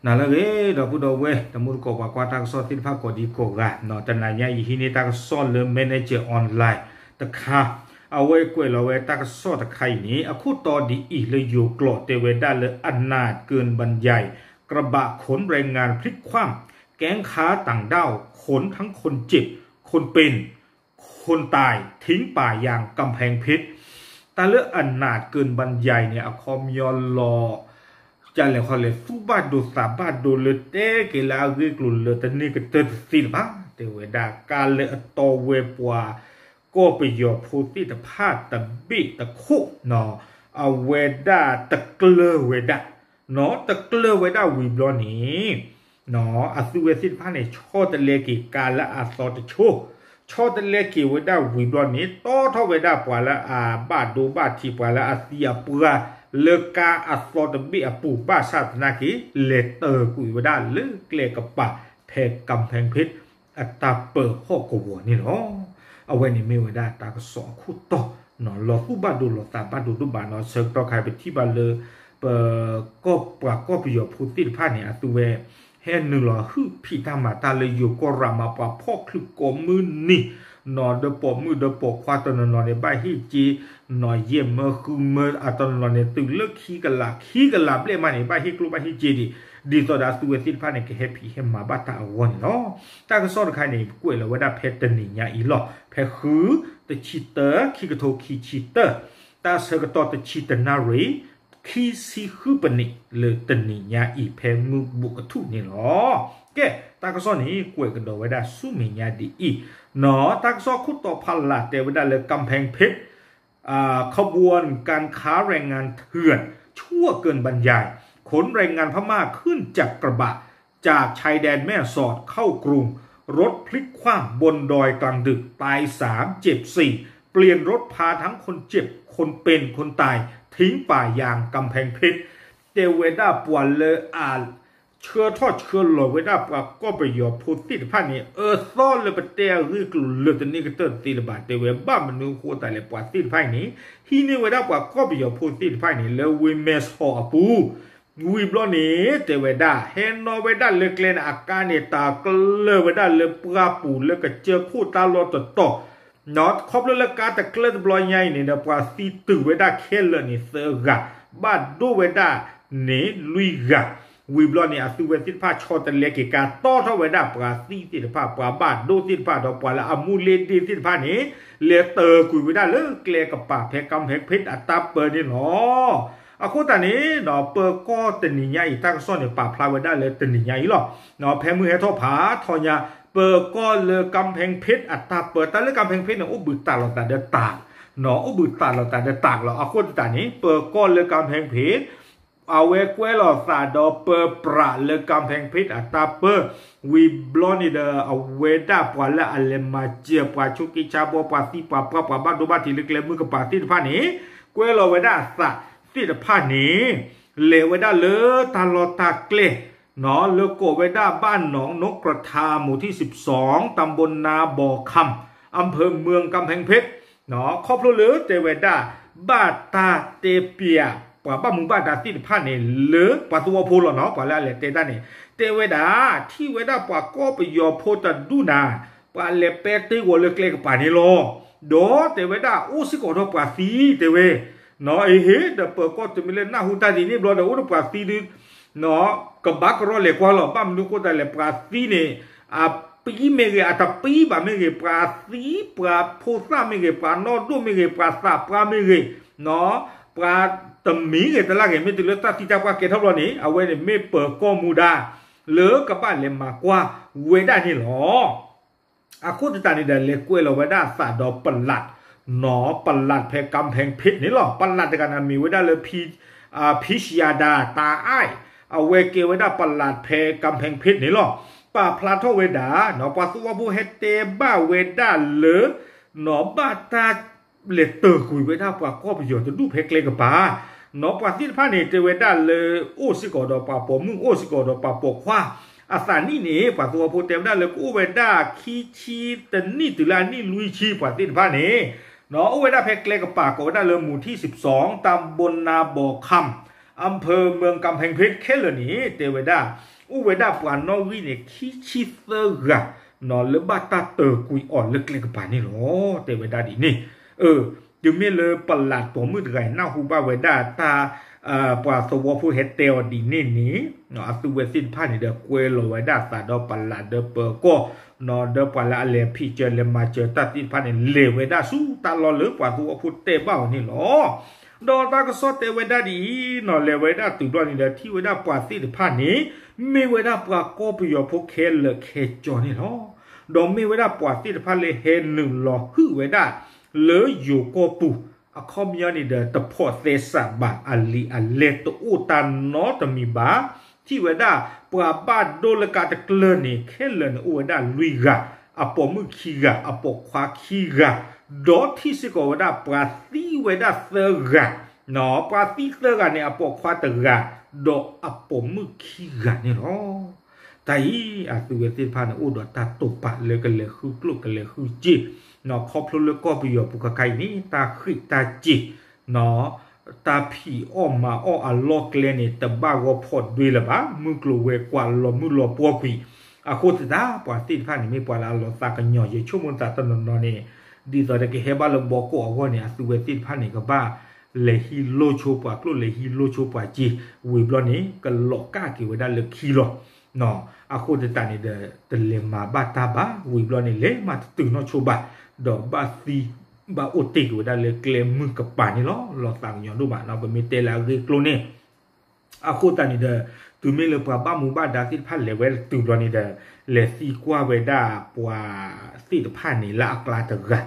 နၤလၢအဂ့ၤ ဒီပုၢ်ဒီဝဲၢ် တံၤသကိးပှၤကွၢ်တၢ်ကစီၣ်သ့ၣ်တဖၣ်ကိးဒံကိးဂၤ, တနၤညါအံၤဟံးန့ၢ်တၢ်ကစီၣ်လၢ Manager Online တခါ, အဝဲကွဲးလီၤဝဲတၢ်ကစီၣ်တခါအံၤန့ၣ် အခိၣ်တီဒ်အံၤ လၢယိၤကျိာ်တဲဝဲဒၣ်လၢ อำนาจเกินบรรยาย กระบะขนแรงงานพลิกคว่ำ แก๊งค้าต่างด้าวขนทั้งคนเจ็บ คนเป็น คนตาย ทิ้งป่ายางกำแพงเพชร တၢ်လၢ อำนาจเกินบรรยาย န့ၣ် အခီပညီလီၤ ကလဲၤခီလဲၤ သူၣ်ဘၣ်ဒိသးဘၣ်ဒိလၢတဲက့ၤလၢအဂ့ၢ်ကျိၤလၢတန့ၢ်ကတၢၢ်တသ့လၢၤဘၣ် တဲဝဲဒၣ် ကါလၢအတီဝဲပှၤ ကီၢ်ပယီၤဖိသ့ၣ်တဖၣ်တဘ့ၣ်တခိၣ် အဝဲဒၣ်တကျၢၤဝဲဒၣ် တကျၢၤဝဲဒၣ်ဝံၤဘျီန့ၣ် အသုဝဲသ့ၣ်တဖၣ်န့ၣ် ဆီတလဲက့ၤကါလၢအသီတဆိ, ဆီတလဲက့ၤဝဲဒၣ်ဝံၤဘျီန့ၣ် တီထီၣ်ဝဲဒၣ်ပှၤလၢအဘၣ်ဒိဘၣ်ထံး ပှၤလၢအသံအပှၢ် လၢကါအသီတဘ့ၣ်အပူၤ ဘၣ်ဆၣ်သနာ်က့ လဲၤတၢၤကွံာ်ဝဲဒၣ်လၢကျဲကပၤ ဖဲကၣ်ဖဲၣ်ဖ့း အတၢ်ပၢဟီၣ်ကဝီၤန့ၣ်လီၤ. အဝဲန့ၣ်မ့ၢ်ဝဲဒၣ်တၢ်ကစီၣ်အခိၣ်တီ လီၤသူၣ်ဘၣ်ဒိလီၤသးဘၣ်ဒိဒိၣ်ဘၣ်နီၤ ဆၢကတီၢ်ခါပထံၣ်ဘၣ်လၢ ပ ကီၢ်ပှၤကီၢ်ပယီၤဖိသ့ၣ်တဖၣ်န့ၣ် အသုဝဲ ဟဲနုာ်လီၤဟုၣ်ဖံးတၢ်မၤတၢ်လၢယိၤကီၢ်ရၤမး ပှၤဖီၣ်ချုးကိးမုၢ်နံၤ နီၤ ဒီးပိာ်မုၣ်ဒီးပိာ်ခွါတနီၤနီၤန့ၣ် ဘၣ်ဟ့ၣ်က့ၤ နီၤ ယဲၢ်မၢဃုမၢ အတနီၤနီၤန့ၣ် တုၤလၢခံကလး ခံကလးဘျဲၣ်မးန့ၣ် ဘၣ်ဟ့ၣ်ကျိဘၣ်ဟ့ၣ်စ့ဒံး ဒ်သိးဒီးအသုဝဲသ့ၣ်တဖၣ်န့ၣ် ကဟဲဖံးဟဲမၤဘၣ်တၢ်အဂီၢ်န့ၣ်လီၤ. တၢ်ကစီၣ်တခါန့ၣ် ကွဲးလီၤဝဲဒၣ်ဖဲတနံၤညါအံၤလီၤ. ဖဲဃု တဆံတၢ ခံကထိခံဆံတၢ တၢ်ဆၢကတီၢ်တဆံတနၣ်ရံၣ် ခံဆံဃုပနံး လၢတနံၤညါအံၤ ဖဲမုၢ်ဘူးကထူၣ်န့ၣ်လီၤ. ကဲ တၢ်ကစီၣ်န့ၣ် ကွဲးကဒီးဝဲဒၣ်ဆူမဲာ်ညါဒ်အံၤ, နီၤ တၢ်ကစီၣ်ခိၣ်တီဖးလၢ်တဲဝဲဒၣ်လၢ กำแพงเพชร ขบวนการค้าแรงงานเถื่อนชั่วเกินบรรยาย ขนแรงงานพม่าขึ้นจากกระบะ จากชายแดนแม่สอดเข้ากรุง รถพลิกคว่ำบนดอยกลางดึก ตายสาม เจ็บสี่ เปลี่ยนรถพาทั้งคนเจ็บ คนเป็น คนตาย ทิ้งป่ายางกำแพงเพชร တဲဝဲဒၣ်ပှၤလၢအ ဆှၢထီၣ်ဆှၢလီၤဝဲဒၣ်ပှၤကီၢ်ပယီၤဖိသ့ၣ်တဖၣ်န့ၣ် အၢသီလၢပတဲအဂ့ၢ်ကျိၤလၢတန့ၢ်ကတၢၢ်တသ့လၢၤဘၣ် တဲဝဲ ဘၣ်မနုၤအဃိသတးလဲၣ် ပှၤသ့ၣ်တဖၣ်အံၤန့ၣ် ဟံးန့ၢ်ဝဲဒၣ်ပှၤကီၢ်ပယီၤဖိသ့ၣ်တဖၣ်အံၤန့ၣ် လၢဝ့ၢ်မဲၢ်ဆီးအပူၤ ဝံၤဘျီန့ၣ် တဲဝဲဒၣ် ဟဲနီၣ်ဝဲဒၣ်လၢကျဲန့ၣ် အကါန့ၣ် တၢ်ကျၢၤဝဲဒၣ်လၢပှၢ်ပူၤလၢကစၢၢ်ခိၣ်တၢ်လီၢ်တတီၤ ခီဖျိလၢကါတကျၢၤတဘျီညါအံၤန့ၣ်ဒီး ပှၤသံတုၤဝဲဒၣ်ခဲလၢာ်န့ၣ်သၢဂၤ, ဘၣ်ဒိဝဲဒၣ်န့ၣ်လွံၢ်ဂၤ, ဝံၤဘျီန့ၣ် အသုဝဲသ့ၣ်တဖၣ်ဆီတလဲက့ၤကါ တီထီၣ်ဝဲဒၣ်ပှၤသံသ့ၣ်တဖၣ် ပှၤဘၣ်ဒိသ့ၣ်တဖၣ်ဒီးပှၤလၢအမူလ့ဒ့သ့ၣ်တဖၣ်န့ၣ် လဲၤတၢၤကွံာ်ဝဲဒၣ်လၢကျဲကပၤဖဲကၣ်ဖဲၣ်ဖ့းအတၢ်ပၢန့ၣ်လီၤ. အဃိသတးန့ၣ် ပၢၤကီၢ်တနံၤညါအံၤ တၢ်ကစီၣ်န့ၣ် ပာ်ဖျါဝဲဒၣ်လၢတနံၤညါအံၤလီၤ. ဖဲမုၢ်ဟဲထီၣ်ဖးထီညါ ပၢၤကီၢ်လၢကၣ်ဖဲၣ်ဖ့းအတၢ်ပၢ တၢ်လၢကၣ်ဖဲၣ်ဖ့းန့ၣ် အိၣ်ဘှံးတၢ်လီၤသးဒီးတၢ်, အိၣ်ဘှံးတၢ်လီၤသးဒီးတၢ်လီၤ. အဃိသတးန့ၣ် ပၢၤကီၢ်လၢကၣ်ဖဲၣ်ဖ့း အဝဲကွဲးလီၤသးဒီးပၢပြးလၢကၣ်ဖဲၣ်ဖ့းအတၢ်ပၢ, ဝံၤဘျီန့ၣ်ဒီး အဝဲဒၣ်ပှၤလၢအလဲၤမၤစၢၤပှၤဆိးက့ဆါဘီ ပှၤသံပှၤပှၢ် ပှၤဘၣ်ဒိဘၣ်ထံးလၢကျဲမုၢ်ကပၤသ့ၣ်တဖၣ်န့ၣ် ကွဲးလီၤဝဲဒၣ်အသးသ့ၣ်တဖၣ်န့ၣ် လဲၤဝဲဒၣ်လၢတၢ်လီၢ်တၢ်ကျဲ လၢကိးဝဲဒၣ် บ้านหนองนกกระทา หมู่ที่สิบสอง ตำบลนาบ่อคำ อำเภอเมืองกำแพงเพชร ခီဖျိလၢတဲဝဲဒၣ် ဘၣ်တၢ်တဲပျး ပှၤဘၣ်မူဘၣ်ဒါသ့ၣ်တဖၣ်န့ၣ် လၢပှၤသဝီဖိလီၤနီၤ ပှၤလၢအလဲၤတဲတၢ်န့ၣ် တဲဝဲဒၣ် ထံၣ်ဝဲဒၣ်ပှၤကီၢ်ပယီၤဖိတဒူၣ်နၤ ပှၤလဲၤပဲတ့ဝီၤလၢကျဲကပၤန့ၣ်လီၤ. ဒီးတဲဝဲဒၣ် အိၣ်စ့ၢ်ကီးဒီးပှၤသံတဲဝဲ, အဟ့ၣ် ဒီးပၢၤကီၢ်တမံၤလၢနၢ်ဟူတၢ်ဒ်န့ၣ်ဘျီဒီး အိၣ်ဒီးပှၤသံဒုး ကဘၣ်ကရီလဲၤကွၢ်လီၤ. ဘၣ်မနုၤအဃိသတးလဲၣ် ပှၤသံန့ၣ် အပံမ့ၢ်ဂ့ၤ အတပံဘၣ်မ့ၢ်ဂ့ၤ ပှၤသံ ပှၤဖိသၣ်မ့ၢ်ဂ့ၤ ပှၤနီၢ်ဒိၣ်မ့ၢ်ဂ့ၤ ပှၤသးပှၢ်မ့ၢ်ဂ့ၤ ပှၤတမံၤဂ့ၤတလၢ်ဂ့ၤ မ့ၢ်တုၤလၢတၢ်သံတၢ်ပှၢ်ကဲထီၣ်ဘျီန့ၣ် အဝဲန့ၣ်မ့ၢ်ပၢၤကီၢ်မူဒါ လၢကဘၣ်လဲၤမၤကွၢ်ဝဲဒၣ်န့ၣ်လီၤ. အဃိသတးန့ၣ်ဒီး လဲၤကွဲးလီၤဝဲဒၣ်အသးဒီးပလး, နီၤ ပလးဖဲကၣ်ဖဲၣ်ဖ့းန့ၣ်လီၤ. ပလးတဂၤန့ၣ် မ့ၢ်ဝဲဒၣ်လၢ ဖံရှံယၤဒၤ တၢ်အၢၣ်, အဝဲကဲဝဲဒၣ်ပလးဖဲကၣ်ဖဲၣ်ဖ့းန့ၣ်လီၤ. ပာ်ဖျါထီၣ်ဝဲဒၣ် ပှၤသဝီဖိဟဲတဲဘၣ်ဝဲဒၣ်လၢ နီၤ ဘၣ်တၢ် လဲၤတၢၤကွံာ်ဝဲဒၣ်ပှၤကီၢ်ပယီၤတဒူၣ်ဖဲကျဲကပၤ, နီၤ ပှၤသ့ၣ်တဖၣ်န့ၣ် တဲဝဲဒၣ်လၢ အိၣ်စ့ၢ်ကီးဒီးပှၤပိာ်မုၣ် အိၣ်စ့ၢ်ကီးဒီးပှၤပိာ်ခွါ, အသးနံၣ်န့ၣ် ပှၤသဝီဖိတဲဝဲဒၣ်လၢ ကအိၣ်ဝဲဒၣ်ခံဆံတနံၣ်တုၤလၢအနံၣ်လွံၢ်ဆံ ပှၤသ့ၣ်တဖၣ်န့ၣ် နီၤ အိၣ်ဝဲဒၣ်ဖဲကျဲကပၤ ကိးဝဲဒၣ်လၢ หมู่ที่สิบสอง ตำบลนาบ่อคำ อำเภอเมืองกำแพงเพชร ခဲလၢာ်န့ၣ် တဲဝဲဒၣ် အိၣ်ဝဲဒၣ်ပှၤနီၣ်ဂံၢ်န့ၣ် ခံဆံသၢဂၤ လၢဘၣ်တၢ်တၢၤကွံာ်အီၤလၢကျဲကပၤန့ၣ်လီၤ. တဲဝဲဒၣ်ဒ်န့ၣ်, အၢ, တုၤမ့ၢ်လၢပလးတိာ်မုၣ်တဂၤအံၤ နၢ်ဟူဘၣ်ဝဲဒၣ်တၢ် ပှၤသဝီဖိဟဲတဲအီၤဒ်န့ၣ်န့ၣ်, အသုဝဲသ့ၣ်တဖၣ်န့ၣ်ဒီး ကွဲလီၤဝဲဒၣ်အသးဒီးပလးဒီးပၢၤကီၢ်, ဒီးပှၤလၢအလဲၤဖံးစၢၤလဲၤမၤစၢၤတၢ်သ့ၣ်တဖၣ်န့ၣ် လဲၤဝဲဒၣ်ဆူတၢ်လီၢ်လၢပှၤသဝီဖိတဲဘၣ်အီၤန့ၣ်လီၤ. ဒီးတၢ်ကစီၣ်တဲဝဲဒၣ်ဒ်အံၤ, လဲၤဝဲဒၣ်တုၤဘျီန့ၣ်ဒီး ထံၣ်ဝဲဒၣ်ပှၤသ့ၣ်တဖၣ်န့ၣ် မ့ၢ်ဝဲဒၣ်ပှၤကီၢ်ပယီၤဖိခဲလၢာ်ခဲဆ့န့ၣ်လီၤ. ဒီးမ့ၢ်ဝဲဒၣ်ပှၤသ့ၣ်တဖၣ်လၢဟဲနုာ်လီၤဟုၣ်ဝဲဒၣ် လၢယိၤကီၢ်ပူၤ, အခီပညီန့ၣ်ဒီး တဖိးသဲစးဘၣ်, အလံာ်အလဲၢ်တအိၣ်တၢ်နီတမံၤဘၣ်. ထံၣ်ဝဲဒၣ်ပှၤဘၣ်ဒိလၢကါတကျၢၢ်န့ၣ် ခဲလၢာ်န့ၣ်အိၣ်ဝဲဒၣ်လွံၢ်ဂၤ, အပိာ်မုၣ်ခံဂၤ, အပိာ်ခွါခံဂၤ, ဒီးထံၣ်စ့ၢ်ကီးဝဲဒၣ်ပှၤသံဝဲဒၣ်သၢဂၤ, ပှၤသံသၢဂၤန့ၣ် အပိာ်ခွါတဂၤ, ဒီးအပိာ်မုၣ်ခံဂၤန့ၣ်လီၤ. တၢ်အံၤ အသုဝဲသ့ၣ်တဖၣ်န့ၣ် အိၣ်ဒီးတၢ်တိာ်ပာ်လၢကလဲၤဃုကျိၣ်ကလဲၤဃုစ့, ခီဖျိလၢကီၢ်ပယီၤပူၤခါခါအံၤန့ၣ် တၢ်ဃံးတၢ်စ့ၤ တၢ်ဖံးအီၣ်မၤအီၣ်အလီၢ်ကျဲန့ၣ် တဘၣ်ဂီၢ်ဖီဒွ့လၢၤဘၣ်, မုၢ်ကျိၤဝဲၤကွာ်လီၤမုၢ်လီၤပှီၢ်ကွံာ်. အဃိသတး ပှၤသ့ၣ်တဖၣ်န့ၣ် မ့ၢ်ပှၤလၢအလီၤသးကညီၤ ယဆိကမိၣ်သးတနီၤနီၤန့ၣ် ဒ်သိးဒီးကဟဲဘၣ်လၢဘီကီၢ်အဂီၢ်န့ၣ် အသုဝဲသ့ၣ်တဖၣ်န့ၣ် ကဘၣ်လဲၤဟံးလိၢ်ဆိပှၤကျိၣ် လဲၤဟံးလိၢ်ဆိပှၤစ့, ဝံၤဘျီန့ၣ် ကလီၤကၣ်က့ၤဝဲဒၣ်လၢခံလီၤ. အဃိသတးန့ၣ်ဒီး တလဲၤမၤဘၣ်တၢ်ဘၣ်, ဝံၤဘျီန့ၣ် လဲၤမၤတတုၤနီၢ်ဆိဘၣ်, ဒီးဘၣ်သံ ဘၣ်အိၣ်တ့ၢ်က့ၤဝဲဒၣ်လၢကျဲမုၢ်ကပၤန့ၣ်လီၤ. လီၤသးကညီၤဒိၣ်မးနီၤ, ပမ့ၢ်တဲလၢအဂ့ၢ်အကျိၤန့ၣ် အဃိသတးန့ၣ်ဒီး တုၤမ့ၢ်လၢပှၤဘၣ်မူဘၣ်ဒါသ့ၣ်တဖၣ်လဲၤဝဲတုၤဘျီန့ၣ်ဒီး လဲၤသံကွၢ်ဝဲဒၣ်ပှၤသ့ၣ်တဖၣ်န့ၣ်လၢအကျါတဂၤ,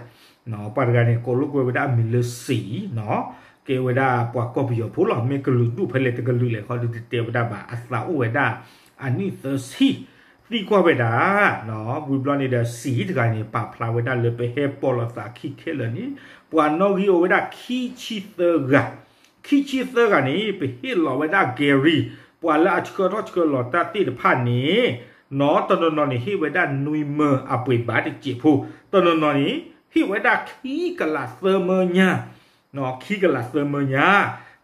ပှၤတဂၤန့ၣ် ကိးလိာ်ကွဲဝဲဒၣ်အမံၤလၢစံၣ်နီၤ, ကဲဝဲဒၣ်ပှၤကီၢ်ပယီၤဖိလီၤ. မ့ၢ်ကလုာ်ဒူၣ်ဖဲလဲၣ်တကလုာ်လဲၣ်ခီဒုးတတဲဝဲဒၣ်ဘၣ်, အသးအိၣ်ဝဲဒၣ်အနံၣ်သၢဆံ, သံကွၢ်ဝဲဒၣ် ဝံၤဘျီန့ၣ်ဒီး စံၣ်တဂၤန့ၣ် ပာ်ဖျါဝဲဒၣ်လၢပဟဲပိာ်လိာ်သးခံခဲလၢာ်န့ၣ် ပှၤနီၣ်ဂံၢ်အိၣ်ဝဲဒၣ်ခံဆံသၢဂၤ, ခံဆံသၢဂၤန့ၣ် ပဟ့ၣ်လီၤဝဲဒၣ် Gary ပှၤလၢအဆှၢထီၣ်ဆှၢလီၤတၢ်သ့ၣ်တဖၣ်န့ၣ်, နီၤ တနီၤနီၤန့ၣ် ဟ့ၣ်ဝဲဒၣ်နွံမၢအပှ့ၤဘၣ်တစဲးဖိ, တနီၤနီၤန့ၣ် ဟ့ၣ်ဝဲဒၣ်ခံကလးသၢမၢညါ ခံကလးသၢမၢညါ,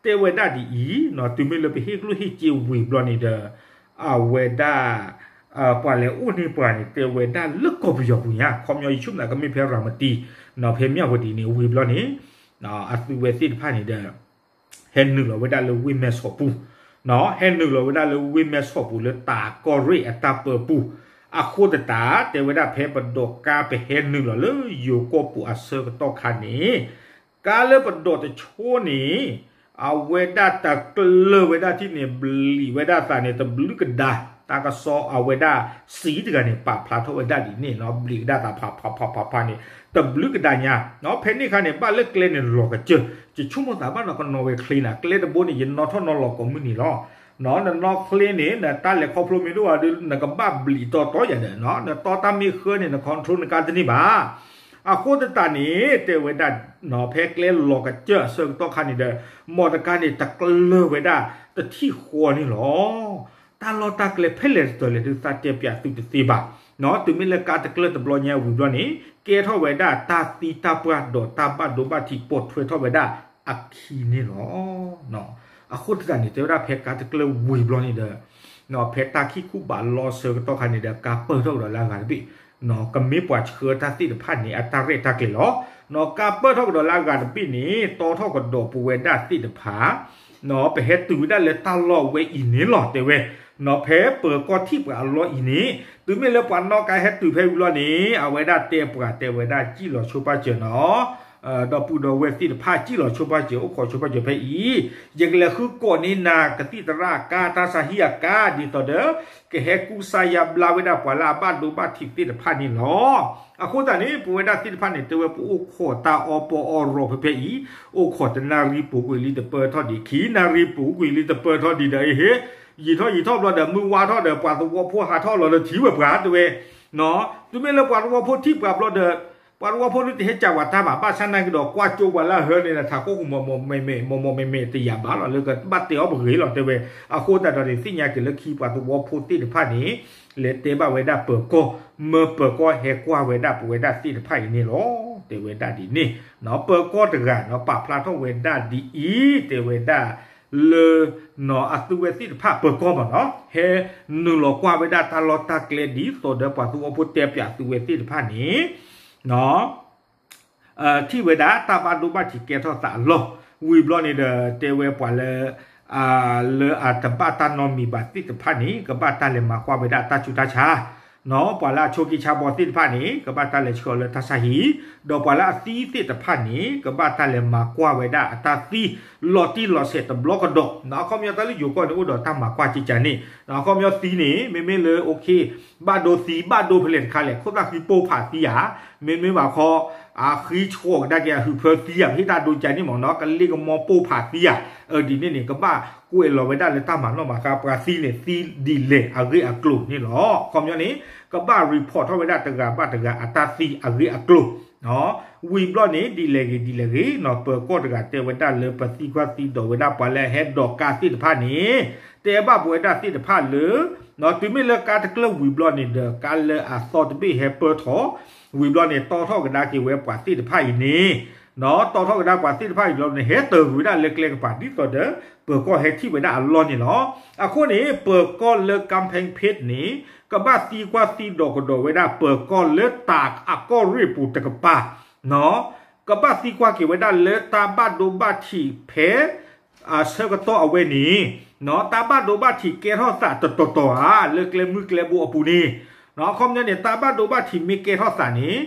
တဲဝဲဒၣ်ဒ်အံၤ, တုၤမ့ၢ်လၢပဟ့ၣ်ကျိၣ်ဟ့ၣ်စ့ဝံၤဘျီန့ၣ်ဒီး အဝဲဒၣ် ပှၤလဲၤအိၣ်န့ၢ်ပှၤန့ၣ် တဲဝဲဒၣ်လၢကီၢ်ပယီၤပူၤညါ, ခီပညီယဆိကမိၣ်သးကမ့ၢ်ဖဲရၤမတံ ဖဲမၠၣ်ဝတံၤန့ၣ် ဝံၤဘျီန့ၣ် အသုဝဲသ့ၣ်တဖၣ်န့ၣ်ဒီး ဟဲနုာ်လီၤဝဲဒၣ်လၢဝ့ၢ်မဲဆီးပူၤ, ဟဲနုာ်လီၤဝဲဒၣ်လၢဝ့ၢ်မဲဆီးပူၤလၢတၢ်ကီၢ်ရ့ၣ်အတၢ်ပၢပူၤ, အဃိသတး တဲဝဲဒၣ်ဖဲပဒိးကါပဟဲနုာ်လီၤလၢယိၤကီၢ်ပူၤအဆၢကတီၢ်ခါန့ၣ် ကါလၢပဒိးတဆိန့ၣ် အဝဲဒၣ်တကျၢၢ်ဝဲဒၣ်ထံၣ်န့ၣ် ဘျံးဝဲဒၣ်သးန့ၣ် တဘျုးကဒါ, တၢ်ကစီၣ်အဝဲဒၣ်စံးတဂၤန့ၣ် ပာ်ဖျါထီၣ်ဝဲဒၣ်ဒ်န့ၣ်နီၤ, ဘျံးကဒါသးဖးဖးဖးဖးဖးန့ၣ် တဘျုးကဒါညါ, ဖဲန့ၣ်အခါန့ၣ် ဘၣ်လၢကျဲန့ၣ်လီၤကစၢၢ်, ယဆိကမိၣ်သးဘၣ်နီၤ ကနီၤဝဲချ့နၤ, ကျဲတဘိန့ၣ် ယနီၣ်ထီၣ်နီၣ်လီၤကိးမုၢ်နံၤလီၤ. နနီၣ်ချ့န့ၣ် နတၢ်လဲၤခီဖျိမ့ၢ်ဒိၣ်ဘၣ်ဒီး နကဘၣ်ဘျံးတီတီယၤဒီး နတီတၢ်မ့ၢ်ဃၢန့ၣ် န control နကါတန့ၢ်ဘၣ်. အဃိသတးန့ၣ် တဲဝဲဒၣ် ဖဲကျဲလီၤကစၢၢ်အဆၢကတီၢ်ခါန့ၣ်ဒီး မီတကါန့ၣ် တကျၢၢ်ဝဲဒၣ်တထံၣ်ဃီန့ၣ်လီၤ. တၢ်လီၢ်တၢ်ကျဲဖဲလဲၣ်တတီၤလဲၣ်ဒုး သးတဲပၠးသုတသ့ဘၣ်. တုၤမ့ၢ်လၢကါတကျၢၢ်တဘျီညါဝံၤဘျီန့ၣ် ကဲထီၣ်ဝဲဒၣ်တၢ်သံတၢ်ပှၢ်ဒီးတၢ်ဘၣ်ဒိဘၣ်ထံး ပိာ်ထွဲထီၣ်ဝဲဒၣ်အခံန့ၣ်လီၤ. အဃိသတးန့ၣ် တဲဝဲဒၣ်ဖဲကါတကျၢၢ်ဝံၤဘျီန့ၣ်ဒီး ဖဲတၢ်ခံၣ်ခိၣ်ဘးလီဆၢကတီၢ်ခါန့ၣ်ဒီး ကါပၢၢ်ထီၣ်ကဒီးလၢအဂၤတဘ့ၣ်, ကမ့ၢ်ပှၤဆှၢတၢ်သ့ၣ်တဖၣ်န့ၣ် အတၢ်ရဲၣ်တၢ်ကျဲၤလီၤ. ကါပၢၢ်ထီၣ်ကဒီးလၢအဂၤတဘ့ၣ်န့ၣ် တီထီၣ်ကဒီးပဝဲဒၣ်သ့ၣ်တဖၣ် ပဟဲတုၤဝဲဒၣ်လၢတၢ်လီၢ်ဝဲအံၤန့ၣ်လီၤ တဲဝဲ, ဖဲပၢၤကီၢ်ထံၣ်ပှၤအလီၢ်အံၤန့ၣ် တုၤမ့ၢ်လၢပှၤနီၣ်ကါဟဲတုၤဖဲဝံၤလီၤန့ၣ် အဝဲဒၣ်တဲပှၤတဲဝဲဒၣ်စံၣ်လီၤဆိပာ်စၢၤနီၤ ဒီပုၢ်ဒီဝဲၢ်သ့ၣ်တဖၣ် စံၣ်လီၤဆိပာ်စၢၤ အိၣ်ခိးဆိပာ်စၢၤဖဲအံၤ, ယကလဲၤဃုကိးန့ၢ်နၤ ကသံၣ်သရၣ်အကါ တၢ်ဆါဟံၣ်အကါ ဒ်သိးဒီး ကဟဲကူစါယါဘျါဝဲဒၣ်ပှၤလၢအဘၣ်ဒိဘၣ်ထံးသ့ၣ်တဖၣ်န့ၣ်လီၤ. အဃိသတးန့ၣ် ပဝဲဒၣ်သ့ၣ်တဖၣ်န့ၣ် တဲဝဲပအိၣ်ခိးတၢ်အီၣ်ပီအီၣ်ရီဖဲဖဲအံၤ, အိၣ်ခိးတနၣ်ရံၣ်ပူၤကွံာ်လံတပၢၢ်ထီၣ်ဒံး ခံနၣ်ရံၣ်ပူၤကွံာ်လံတပၢၢ်ထီၣ်ဒံးဒီး အဟ့ ယံာ်ထီၣ်ယံာ်ထီၣ်ဘျီဒီး မုၢ်ဝါထီၣ်ဒီး ပှၤသဝီဖိဟးထီၣ်လီၤဒီးထံၣ်ဝဲပှၤတဲဝဲ, တုၤမ့ၢ်လၢပှၤသဝီဖိထံၣ်ပှၤဘျီဒီး ပှၤသဝီဖိဒုးတဟဲကးပှၤတၢ်ဘၣ် ဘၣ်ဆၣ်နာ်က့ဒီး ကွၢ်ကၠိပှၤလၢအဟၢန့ၣ် ထးခိၣ်ကမီၤမီၤမဲာ်မဲာ် မီၤမီၤမဲာ်မဲာ်တယာ်ဘၣ်လီၤ လၢကဘၣ်တဲအီၣ်ပဂ့ၤလီၤ တဲဝဲ. အဃိသတးဒီးန့ၣ် သ့ၣ်ညါက့ၤလၢခံပှၤသဝီဖိသ့ၣ်တဖၣ်န့ၣ် လဲၤတဲဘၣ်ဝဲဒၣ်ပၢၤကီၢ် မၢပၢၤကီၢ်ဟဲကွၢ်ဝဲဒၣ်ပဝဲဒၣ်သ့ၣ်တဖၣ်အံၤန့ၣ်လီၤ တဲဝဲဒၣ်ဒ်န့ၣ်. ပၢၤကီၢ်တဂၤနီၤ ပာ်ဖျါထီၣ်ဝဲဒၣ်ဒ်အံၤ တဲဝဲဒၣ် လၢ နီၢ်အသုဝဲသ့ၣ်တဖၣ်ပၢၤကီၢ်မ့ၢ်နီၤ ဟဲနုာ်လီၤကွၢ်ဝဲဒၣ်တၢ်လီၢ်တၢ်ကျဲဒ်သိးဒီးပှၤသူအီဖိတဲပၠးသုဝဲသ့ၣ်တဖၣ်န့ၣ် ထံၣ်ဝဲဒၣ်တၢ်ဘၣ်ဒိဘၣ်ထံးကဲထီၣ်သးအလီၢ် ဝံၤဘျီန့ၣ်ဒီး တဲဝဲပှၤလၢ လၢအတဘၣ်တၢ်နီတမံၤဘၣ်သ့ၣ်တဖၣ်န့ၣ် ကဘၣ်တၢ်လဲၤမၤကွၢ်ဝဲဒၣ်တၢ်ဆူးတၢ်ဆါ နီၢ် ပှၤလၢအဆိးက့ဆါဘီသ့ၣ်တဖၣ်န့ၣ် ကဘၣ်တၢ်လဲၤဆှၢအီၤလၢတၢ်ဆါဟံၣ်, ဒီးပှၤလၢအသံသ့ၣ်တဖၣ်န့ၣ် ကဘၣ်တၢ်လဲၤမၤကွၢ်ဝဲဒၣ်အတၢ်သံ လီၤတံၢ်လီၤဆဲးတဘျီကဒီး နီၢ် အခီပညီတၢ်လၢယိၤကီၢ်န့ၣ် အိၣ်ဒီးတၢ်မၤကွၢ်ကကန့ၣ် အခီပညီသံန့ၣ် မ့မ့ၢ်လၢ okay ဘၣ်ဒိသံ ဘၣ်ဒိဖဲလဲၣ်တခါလဲၣ် ခိၣ်သၣ်ဃံပိၢ်ဖးသံဧါ, မ့မ့ၢ်ဘၣ်ခီ အဃံဆှီကဒါက့ၤအဟုးဖၢသံဧါ ပဟ့ၣ်တၢ်ဒိကန့ၣ်မ့ၢ်နီၢ် ကလ့ကမီပိၢ်ဖးသံဧါ, ဒ်န့ၣ်န့ၣ် ကဘၣ်ကွဲးလီၤဝဲဒၣ်လၢတၢ်မၤနီၣ်မၤဃါ ပှၤသံန့ၣ် သံဒ်လဲၣ်အဂ့ၢ်အကျိၤန့ၣ်လီၤ. အခီပညီန့ၣ် ကဘၣ် report ထီၣ်ဝဲဒၣ်တဂၤဘၣ်တဂၤအတၢ်သံအဂ့ၢ်အကျိၤ ဝံၤဘျီန့ၣ် ဒ်လဲၣ်ဂ့ၤဒ်လဲၣ်ဂ့ၤ နီၢ် ပၢၤကီၢ်တဂၤတဲဝဲဒၣ်လၢပသံကွၢ်သံဒိးဝဲဒၣ်ပှၤလၢအဟဲဒိးကါသ့ၣ်တဖၣ်န့ၣ် တဲဘၣ်ပဝဲဒၣ်သ့ၣ်တဖၣ်လၢ နီၢ် တုၤမ့ၢ်လၢကါတကျၢၢ်ဝံၤဘျီန့ၣ်ဒီး ကါလၢအသီတဘ့ၣ်ဟဲပၢၢ်ထီၣ် ဝံၤဘျီန့ၣ် တီထီၣ်ကဒါက့ၤဝဲပှၤသ့ၣ်တဖၣ်အံၤန့ၣ် နီၢ် တီထီၣ်ကဒါပှၤသ့ၣ်တဖၣ်အံၤဘျီန့ၣ် ဟဲတ့ၢ်ကွံာ်ဝဲဒၣ်လၢကျဲကပၤ ဒ်သိးဒီး ပၢၤကီၢ်ဟဲထံၣ်ဝဲဒၣ်အလီၢ်န့ၣ်လီၤ. အဃိန့ၣ် ပၢၤကီၢ်လၢ Gambling Pit န့ၣ် ကဘၣ်သံကွၢ်သံဒိးကဒီးဝဲဒၣ် ပၢၤကီၢ်လၢတၢ်အကီၢ်ရ့ၣ်ပူၤတကပၤ နီၢ် ကဘၣ်သံကွၢ်က့ၤဝဲဒၣ်လၢတၢ်ဘၣ်ဒိဘၣ်ထံးဖဲ အဆၢကတီၢ်အဝဲန့ၣ် နီၢ် တၢ်ဘၣ်ဒိဘၣ်ထံးကဲထီၣ်သးတတီၤတီၤဧါ လၢကျဲမုၢ်ကျဲဘိအပူၤန့ၣ် နီၢ် အခီပညီန့ၣ် တၢ်ဘၣ်ဒိဘၣ်ထံးမ့ၢ်ကဲထီၣ်သးန့ၣ်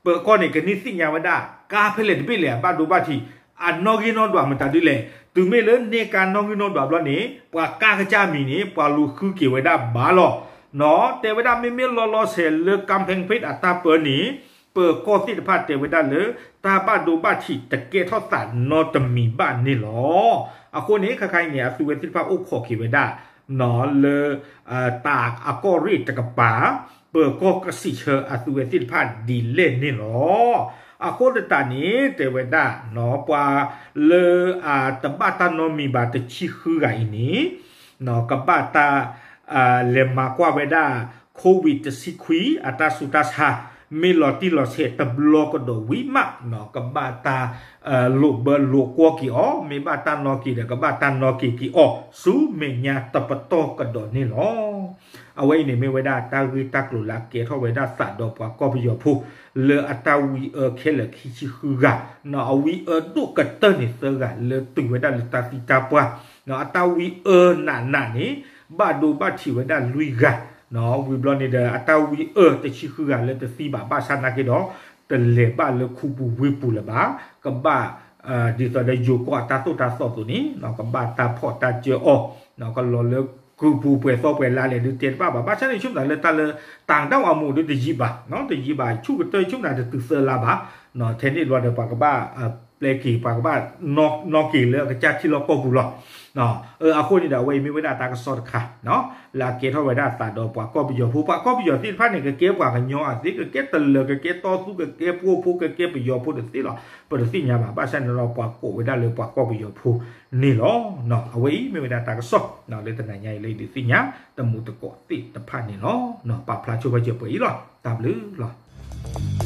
ပၢၤကီၢ်န့ၣ် ကန့ၢ်သ့ၣ်ညါဝဲဒၣ် ကါဖဲလဲၣ်တဘ့ၣ်လဲၣ် အဘၣ်ဒိဘၣ်ထံး အနီၣ်ဂံၢ်နီၣ်ဒွးမတၤဒ်လဲၣ်, တုၤမ့ၢ်လၢန့ၢ်ကါနီၣ်ဂံၢ်နီၣ်ဒွးဘျီန့ၣ် ပှၤကါကစၢ်မံၤန့ၣ် ပှၤလူၤဃုက့ၤဝဲဒၣ်ဘၣ်လီၤ. နီၢ် တဲဝဲဒၣ်မ့မ့ၢ်လီၤလီၤဆဲးလၢ Gambling Pit အတၢ်ပၢန့ၣ် ပၢၤကီၢ်သ့ၣ်တဖၣ်တဲဝဲဒၣ်လၢ တၢ်ဘၣ်ဒိဘၣ်ထံးတကဲထီၣ်သးနီတမံၤဘၣ်န့ၣ်လီၤ. အဃိန့ၣ် ခဲခါအံၤန့ၣ် အသုဝဲသ့ၣ်တဖၣ်အိၣ်ခိးက့ၤဝဲဒၣ် နီၢ် လၢ တၢ်အကီၢ်ရ့ၣ်တကပၤ ပၢၤကီၢ်ကစံးဆၢအသုဝဲသ့ၣ်တဖၣ်ဒ်လဲၣ်န့ၣ်လီၤ. အဃိသတးန့ၣ် တဲဝဲဒၣ် နီၢ် ပှၤလၢအတဘၣ်တၢ်နီတမံၤဘၣ်တဆံဃုဂၤအံၤန့ၣ် နီၢ် ကဘၣ်တၢ် လဲၤမၤကွၢ်ဝဲဒၣ် COVID တဆံခွံ အတၢ်ဆူးတၢ်ဆါ မ့ၢ်လီၤတံၢ်လီၤဆဲးတဘျီကဒီးဝံၤမး နီၢ် ကဘၣ်တၢ် လိာ်ဘၢလိာ်ကွီၢ်က့ၤအီၤ မ့ၢ်ဘၣ်တၢ်နီၣ်က့ၤဒီး ကဘၣ်တၢ်နီၣ်က့ၤက့ၤအီၤ ဆူမဲာ်ညါတပတီၢ်ကဒီးန့ၣ်လီၤ. အဝဲအံၤန့ၣ်မ့ၢ်ဝဲဒၣ်တၢ်ဂ့ၢ်တၢ်ကျိၤလၢအကဲထီၣ်ဝဲဒၣ်သးဒီးပှၤကီၢ်ပယီၤဖိ လၢအတၢ်ဝံအၢခဲလၢာ်ခံဆံဃုဂၤ နီၢ် အဝံအၢဒိၣ်ကတၢၢ်န့ၣ်သၢဂၤ လၢတုၤဝဲဒၣ်လၢတၢ်သံတၢ်ပှၢ် နီၢ် အတၢ်ဝံအၢနးနးန့ၣ် ဘၣ်ဒိဘၣ်ထံးဝဲဒၣ်လွံၢ်ဂၤ နီၢ် ဝံၤဘျီန့ၣ်ဒီး အတၢ်ဝံအၢတဆံဃုဂၤလၢတသံဘၣ် ဘၣ်ဆၣ်နာ်က့ဒီး တလဲၤဘၣ်လၢခူပူၤဝ့ၢ်ပူၤလၢၤဘၣ် ကဘၣ် ဒ်သိးဒီးယိၤကီၢ်အတၢ်သိၣ်တၢ်သီအသိးန့ၣ် နီၢ် ကဘၣ်တၢ်ဖီၣ်တၢ်စၢၤအီၤ နီၢ် ကလီၤလၢကုၢ်ပူၤပှဲၤသီပှဲၤလါလဲၣ်ဒုးတဲတဘၣ်ဘၣ် ဘၣ်ဆၣ်န့ၣ် ဆိကမိၣ်လၢတၢ်လၢ တၢင်တၢ်ဝးမူးဒုးတယံာ်ဘၣ် နီၢ် တယံာ်ဘၣ် ဆူၣ်ကတၢၢ်ဆိကမိၣ်တတုၤသၢလါဘၣ် နီၢ် ထဲန့ၣ်ဘျီဒီးပှၤကဘၣ် ပျဲက့ၤ ပှၤကဘၣ် နီၣ်က့ၤလၢအကစၢ်ထံလီၢ်ကီၢ်ပူၤလီၤ. အဃိန့ၣ်ဒီး အဝဲအံၤမ့ၢ်ဝဲဒၣ်တၢ်ကစီၣ်တခါ လၢအကဲထီၣ်ဝဲဒၣ်သးဒီးပှၤကီၢ်ပယီၤဖိ ပှၤကီၢ်ပယီၤသ့ၣ်တဖၣ်န့ၣ် ကကဲပှၤကညီအသ့ ကကဲတလၢၤ ကကဲတီသူ ကကဲပှိၢ်ဖိ ကကဲပယီၤဖိတသ့လီၤ ပတသ့ၣ်ညါဘၣ် ဘၣ်ဆၣ်န့ၣ်ဒီး ပှၤကိးဝဲဒၣ်လၢပှၤကီၢ်ပယီၤဖိန့ၣ်လီၤ. အဝဲအံၤမ့ၢ်ဝဲဒၣ်တၢ်ကစီၣ် လၢတနၤညါအံၤလၢယဒုးသ့ၣ်ညါ တမူတကိးသ့ၣ်တဖၣ်န့ၣ်လီၤ. ပာ်ဖျါဆိဖဲကၢၤပှဲၤအံၤလီၤ. တၢ်ဘျုးလီၤ.